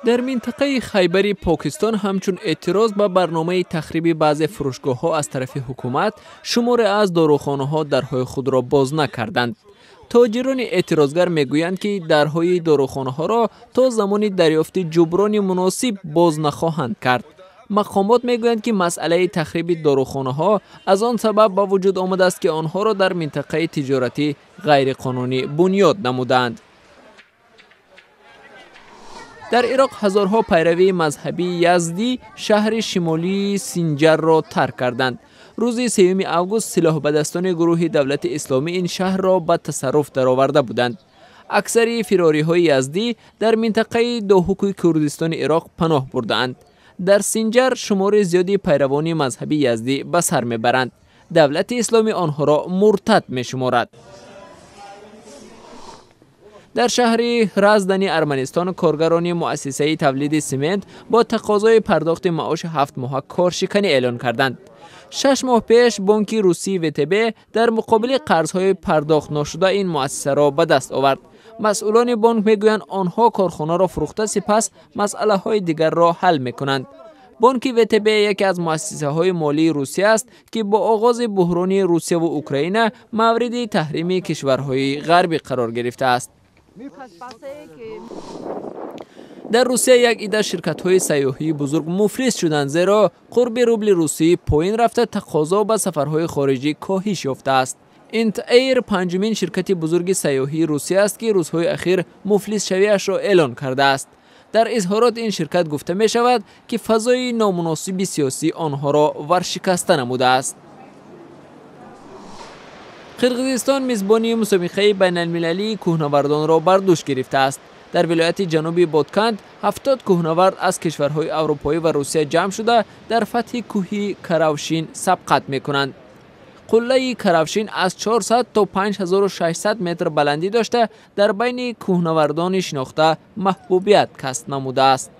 Дар минтақаи Хайбари Покистон ҳамчун эътироз ба барномаи тахриби баъзе фурӯшгоҳҳо аз тарафи ҳукумат, шуморе аз дорухонаҳо дарҳои худро боз накарданд. Тоҷирони эътирозгар мегӯянд, ки дарҳои дорухонаҳоро то замони дарёфти ҷуброни муносиб боз нахоҳанд кард. Мақомот мегӯянд, ки масъалаи тахриби дорухонаҳо аз он сабаб ба вуҷуд омадааст, ки онҳоро дар минтақаи тиҷоратӣ ғайриқонунӣ бунёд намуданд. Дар Ироқ ҳазорҳо пайравии мазҳабии яздӣ шаҳри шимолии Синҷарро тарк карданд. Рӯзи 3 август силоҳбадастони гурӯҳи Давлати Исломӣ ин шаҳрро ба тасарруф дароварда буданд. Аксари фирориҳои яздӣ дар минтақаи Доҳуки Курдистони Ироқ паноҳ бурдаанд. Дар Синҷар шумори зиёди пайравони мазҳаби яздӣ ба сар мебаранд. Давлати Исломӣ онҳоро муртад мешуморад. Дар шаҳри Раздани Арманистон коргарони муассисаи тавлиди семент бо тақозои пардохти маоши 7 моҳа коршиканӣ эълон карданд. 6 моҳ пеш бонки русии ВТБ дар муқобили қарзҳои пардохтношуда ин муассисаро ба даст овард. Масъулони бонк мегӯянд, онҳо корхонаро фурӯхта, сипас масъалаҳои дигарро ҳал мекунанд. Бонки ВТБ яке аз муассисаҳои молии Русия аст, ки бо оғози буҳрони Русияву Украина мавриди таҳрими кишварҳои ғарбӣ қарор гирифтааст. Дар Русия як идда ширкатҳои сайёҳии бузург муфлис шуданд, зеро қурби рубли русӣ поин рафта, тақозо ба сафарҳои хориҷӣ коҳиш ёфтааст. Интэйр панҷумин ширкати бузурги сайёҳии Русия аст, ки рӯзҳои ахир муфлисшавиашро эълон кардааст. Дар изҳороти ин ширкат гуфта мешавад, ки фазои номуносиби сиёсӣ онҳоро варшикаста намудааст. Қирғизистон мизбони мусобиқаи байналмилалии кӯҳнавардонро бар дӯш гирифтааст. Дар вилояти ҷануби Ботканд 70 кӯҳнавард аз кишварҳои аврупоӣ ва Русия ҷамъ шуда, дар фатҳи кӯҳи Каравшин сабқат мекунанд. Қуллаи Каравшин аз 400 то 5600 метр баландӣ дошта, дар байни кӯҳнавардони шинохта маҳбубият касб намудааст.